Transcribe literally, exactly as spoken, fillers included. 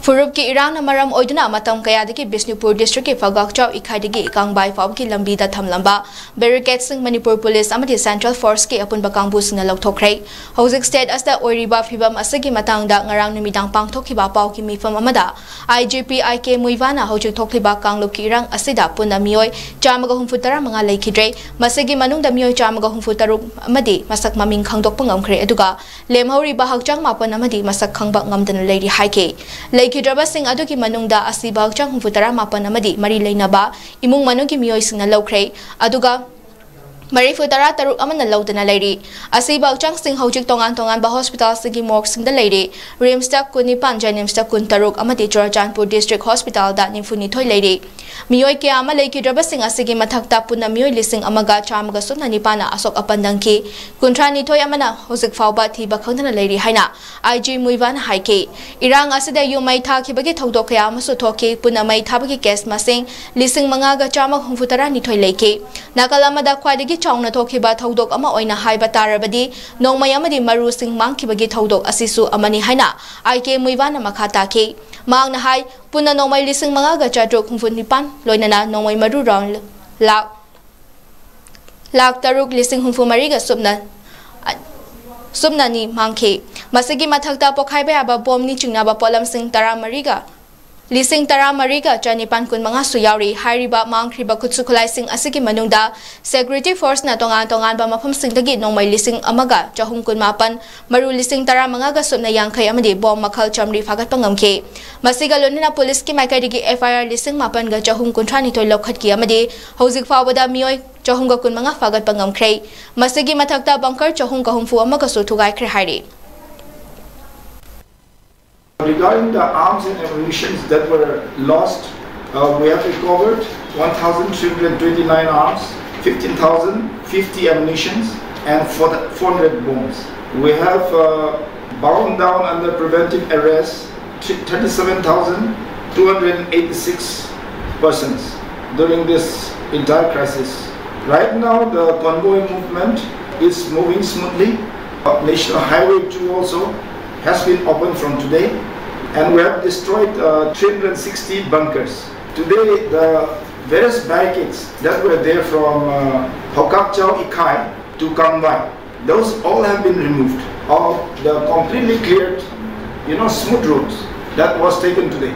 ꯐꯨꯔꯨꯞꯀꯤ ꯏꯔꯥꯡꯅ ꯃꯔꯝ ꯑꯣꯏꯗꯨꯅ ꯃꯇꯝ ꯀꯌꯥꯗꯒꯤ ꯕꯤꯁꯅꯨꯄꯨꯔ districtꯀꯤ ꯐꯒꯥꯛꯆꯥꯎ ꯏꯀꯥꯏꯗꯒꯤ ꯀꯥꯡꯕꯥꯏ ꯐꯥꯎꯕꯒꯤ ꯂꯝꯕꯤꯗ ꯊꯝꯂꯝꯕ barricadeꯁꯤꯡ ꯃꯅꯤꯄꯨꯔ ꯄꯨꯂꯤꯁ ꯑꯃꯗꯤ Central Forceꯀꯤ ꯑꯄꯨꯟꯕ ꯀꯥꯡꯕꯨꯁꯤꯡꯅ ꯂꯧꯊꯣꯛꯈ꯭ꯔꯦ꯫ ꯍꯧꯖꯤꯛ state ꯑꯁꯤꯗ ꯑꯣꯏꯔꯤꯕ ꯐꯤꯕꯝ ꯑꯁꯤꯒꯤ ꯃꯇꯥꯡꯗ ꯉꯔꯥꯡ ꯅꯨꯃꯤꯗꯥꯡ ꯄꯥꯡꯊꯣꯛꯈꯤꯕ ꯄꯥꯎꯒꯤ ꯃꯤꯐꯝ ꯑꯃꯗ I G P I K ꯃꯨꯏꯕꯥꯅ ꯍꯧꯖꯤꯛ ꯊꯣꯛꯂꯤꯕ ꯀꯥꯡꯂꯨꯞꯀꯤ ꯏꯔꯥꯡ ꯑꯁꯤꯗ ꯄꯨꯟꯅ ꯃꯤꯑꯣꯏ ꯆꯥꯝꯃꯒ ꯍꯨꯝꯐꯨ ꯇꯔꯥ ꯃꯉꯥ ꯂꯩꯈꯤꯗ꯭ꯔꯦ꯫ ꯃꯁꯤꯒꯤ ꯃꯅꯨꯡꯗ ꯃꯤꯑꯣꯏ ꯆꯥꯝꯃꯒ ꯍꯨꯝꯐꯨ ꯇꯔꯨꯛ ꯑꯃꯗꯤ ꯃꯁꯛ ꯃꯃꯤꯡ ꯈꯪꯗꯣꯛꯄ ꯉꯝꯈ꯭ꯔꯦ, ꯑꯗꯨꯒ ꯂꯦꯝꯍꯧꯔꯤꯕ ꯍꯛꯆꯥꯡ ꯃꯥꯄꯟ ꯑꯃꯗꯤ ꯃꯁꯛ ꯈꯪꯕ ꯉꯝꯗꯅ ꯂꯩꯔꯤ ꯍꯥꯏꯈꯤ꯫ ꯂꯩꯈꯤꯗ꯭ꯔꯕꯁꯤꯡ ꯑꯗꯨꯒꯤ ꯃꯅꯨꯡꯗ ꯑꯁꯤꯕ ꯍꯛꯆꯥꯡ ꯍꯨꯝꯐꯨ ꯇꯔꯥ ꯃꯥꯄꯟ ꯑꯃꯗꯤ ꯃꯔꯤ ꯂꯩꯅꯕ ꯏꯃꯨꯡ ꯃꯅꯨꯡꯒꯤ ꯃꯤꯑꯣꯏꯁꯤꯡꯅ ꯂꯧꯈ꯭ꯔꯦ, ꯑꯗꯨꯒ ꯃꯔꯤꯐꯨ ꯇꯔꯥ ꯇꯔꯨꯛ ꯑꯃꯅ ꯂꯧꯗꯅ ꯂꯩꯔꯤ꯫ ꯑꯁꯤꯕ ꯍꯛꯆꯥꯡꯁꯤꯡ ꯍꯧꯖꯤꯛ ꯇꯣꯉꯥꯟ ꯇꯣꯉꯥꯟꯕ hospitalꯁꯤꯡꯒꯤ morgueꯁꯤꯡꯗ ꯂꯩꯔꯤ꯫ RIMSꯇ ꯀꯨꯟꯅꯤꯄꯥꯟ, JNIMSꯇ ꯀꯨꯟꯇꯔꯨꯛ ꯑꯃꯗꯤ ꯆꯨꯔꯆꯥꯟꯄꯨꯔ district hospitalꯗ ꯅꯤꯐꯨꯅꯤꯊꯣꯏ ꯂꯩꯔꯤ꯫ ꯃꯤꯑꯣꯏ ꯀꯌꯥ ꯑꯃ ꯂꯩꯈꯤꯗ꯭ꯔꯕꯁꯤꯡ ꯑꯁꯤꯒꯤ ꯃꯊꯛꯇ ꯄꯨꯟꯅ ꯃꯤꯑꯣꯏ ꯂꯤꯁꯤꯡ ꯑꯃꯒ ꯆꯥꯝꯃꯒ ꯁꯨꯞꯅ ꯅꯤꯄꯥꯟꯅ ꯑꯁꯣꯛ ꯑꯄꯟ ꯅꯪꯈꯤ꯫ ꯀꯨꯟꯊ꯭ꯔꯥ ꯅꯤꯊꯣꯏ ꯑꯃꯅ ꯍꯧꯖꯤꯛ ꯐꯥꯎꯕ ꯊꯤꯕ ꯈꯪꯗꯅ ꯂꯩꯔꯤ ꯍꯥꯏꯅ I G ꯃꯨꯏꯕꯥꯅ ꯍꯥꯏꯈꯤ꯫ ꯏꯔꯥꯡ ꯑꯁꯤꯗ ꯌꯨꯝ ꯃꯩ ꯊꯥꯈꯤꯕꯒꯤ ꯊꯧꯗꯣꯛ ꯀꯌꯥ ꯑꯃꯁꯨ ꯊꯣꯛꯈꯤ꯫ ꯄꯨꯟꯅ ꯃꯩ ꯊꯥꯕꯒꯤ case ꯃꯁꯤꯡ ꯂꯤꯁꯤꯡ ꯃꯉꯥꯒ ꯆꯥꯝꯃ ꯍꯨꯝꯐꯨ ꯇꯔꯥ ꯅꯤꯊꯣꯏ ꯂꯩꯈꯤ꯫ ꯅꯥꯀꯜ ꯑꯃꯗ ꯈ꯭ꯋꯥꯏꯗꯒꯤ ꯆꯥꯎꯅ ꯊꯣꯛꯈꯤꯕ ꯊꯧꯗꯣꯛ ꯑꯃ ꯑꯣꯏꯅ ꯍꯥꯏꯕ ꯇꯥꯔꯕꯗꯤ, ꯅꯣꯡꯃꯩ ꯑꯃꯗꯤ ꯃꯔꯨꯁꯤꯡ ꯃꯥꯡꯈꯤꯕꯒꯤ ꯊꯧꯗꯣꯛ ꯑꯁꯤꯁꯨ ꯑꯃꯅꯤ ꯍꯥꯏꯅ I K ꯃꯨꯏꯕꯥꯅ ꯃꯈꯥ ꯇꯥꯈꯤ꯫ ꯃꯍꯥꯛꯅ ꯍꯥꯏ, ꯄꯨꯟꯅ ꯅꯣꯡꯃꯩ ꯂꯤꯁꯤꯡ ꯃꯉꯥꯒ ꯆꯥꯇ꯭ꯔꯨꯛ ꯍꯨꯝꯐꯨ ꯅꯤꯄꯥꯟ, ꯂꯣꯏꯅꯅ ꯅꯣꯡꯃꯩ ꯃꯔꯨ round ꯂꯥꯈ, ꯂꯥꯈ ꯇꯔꯨꯛ ꯂꯤꯁꯤꯡ ꯍꯨꯝꯐꯨ ꯃꯔꯤꯒ ꯁꯨꯞꯅ, ꯁꯨꯞꯅꯅꯤ ꯃꯥꯡꯈꯤ꯫ ꯃꯁꯤꯒꯤ ꯃꯊꯛꯇ ꯄꯣꯈꯥꯏꯕ ꯌꯥꯕ ꯕꯣꯝꯅꯤ ꯆꯤꯡꯅꯕ ꯄꯣꯠꯂꯝꯁꯤꯡ ꯇꯔꯥꯃꯔꯤꯒ, ꯂꯤꯁꯤꯡ ꯇꯔꯥꯃꯔꯤꯒ ꯆꯅꯤꯄꯥꯟ ꯀꯨꯟꯃꯉꯥꯁꯨ ꯌꯥꯎꯔꯤ꯫ ꯍꯥꯏꯔꯤꯕ ꯃꯥꯡꯈ꯭ꯔꯤꯕ ꯈꯨꯠꯁꯨ ꯈꯨꯠꯂꯥꯏꯁꯤꯡ ꯑꯁꯤꯒꯤ ꯃꯅꯨꯡꯗ security forceꯅ ꯇꯣꯉꯥꯟ ꯇꯣꯉꯥꯟꯕ ꯃꯐꯝꯁꯤꯡꯗꯒꯤ ꯅꯣꯡꯃꯩ ꯂꯤꯁꯤꯡ ꯑꯃꯒ ꯆꯍꯨꯝ ꯀꯨꯟꯃꯥꯄꯟ, ꯃꯔꯨ ꯂꯤꯁꯤꯡ ꯇꯔꯥꯃꯉꯥꯒ ꯁꯨꯞꯅ ꯌꯥꯡꯈꯩ ꯑꯃꯗꯤ ꯕꯣꯝ ꯃꯈꯜ ꯆꯥꯃꯔꯤ ꯐꯥꯒꯠꯄ ꯉꯝꯈꯤ꯫ ꯃꯁꯤꯒ ꯂꯣꯏꯅꯅ ꯄꯨꯂꯤꯁꯀꯤ ꯃꯥꯏꯀꯩꯗꯒꯤ F I R ꯂꯤꯁꯤꯡ ꯃꯥꯄꯟꯒ ꯆꯍꯨꯝ ꯀꯨꯟꯊ꯭ꯔꯥ ꯅꯤꯊꯣꯏ ꯂꯧꯈꯠꯈꯤ ꯑꯃꯗꯤ ꯍꯧꯖꯤꯛ ꯐꯥꯎꯕꯗ ꯃꯤꯑꯣꯏ ꯆꯍꯨꯝꯒ ꯀꯨꯟꯃꯉꯥ ꯐꯥꯒꯠꯄ ꯉꯝꯈ꯭ꯔꯦ꯫ ꯃꯁꯤꯒꯤ ꯃꯊꯛꯇ bunker ꯆꯍꯨꯝꯒ ꯍꯨꯝꯐꯨ ꯑꯃꯒꯁꯨ ꯊꯨꯒꯥꯏꯈ꯭ꯔꯦ ꯍꯥꯏꯔꯤ꯫ Regarding the arms and ammunitions that were lost, uh, we have recovered one thousand three hundred twenty-nine arms, fifteen thousand fifty ammunitions, and four hundred bombs. We have, uh, bound down under preventive arrest thirty-seven thousand two hundred eighty-six persons during this entire crisis. Right now, the convoy movement is moving smoothly. Uh, National Highway two also has been opened from today. And we have destroyed uh, three hundred sixty bunkers. Today, the various barricades that were there from uh, Hokakchao Ikai to Kangwai, those all have been removed. All the completely cleared, you know, smooth roads that was taken today.